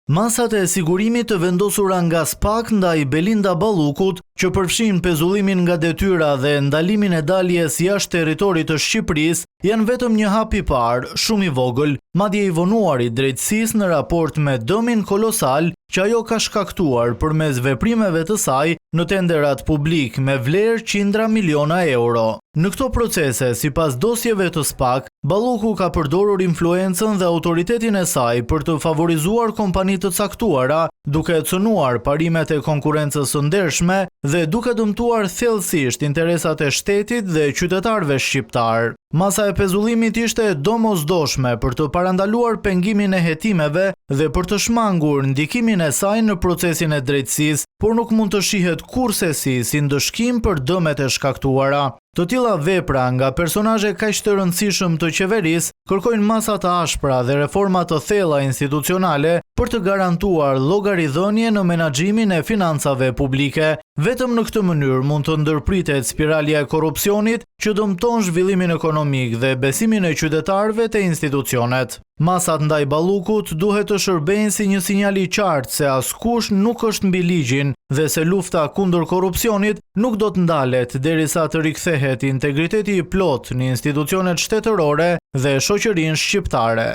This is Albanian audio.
Masat e sigurimit të vendosura nga SPAK ndaj Belinda Ballukut, që përfshijnë pezullimin nga detyra dhe ndalimin e daljes jashtë territorit të Shqipërisë, janë vetëm një hap i parë, shumë i vogël, madje i vonuar i drejtësisë në raport me dëmin kolosal që ajo ka shkaktuar përmes veprimeve të saj në tenderat publikë me vlerë qindra miliona euro. Në këto procese, sipas dosjeve të SPAK, Balluku ka përdorur influencën dhe autoritetin e saj për të favorizuar kompani të caktuara, duke cënuar parimet e konkurrencës së ndershme dhe duke dëmtuar thellësisht interesat e shtetit dhe qytetarëve shqiptarë. Masa e pezullimit ishte e domosdoshme për të parandaluar pengimin e hetimeve dhe për të shmangur ndikimin e saj në procesin e drejtësisë, por nuk mund të shihet kurrsesi si ndëshkim për dëmet e shkaktuara. Të tilla vepra nga personazhe kaq të rëndësishëm të qeverisë kërkojnë masa të ashpra dhe reforma të thella institucionale për të garantuar llogaridhënie në menaxhimin e financave publike. Vetëm në këtë mënyrë mund të ndërpritet spiralja e korrupsionit që dëmton zhvillimin ekonomik dhe besimin e qytetarëve te institucionet. Masat ndaj Ballukut duhet të shërbejnë si një sinjal i qartë se askush nuk është mbi ligjin dhe se lufta kundër korrupsionit nuk do të ndalet derisa të rikthehet integriteti i plotë në institucionet shtetërore dhe shoqërinë shqiptare.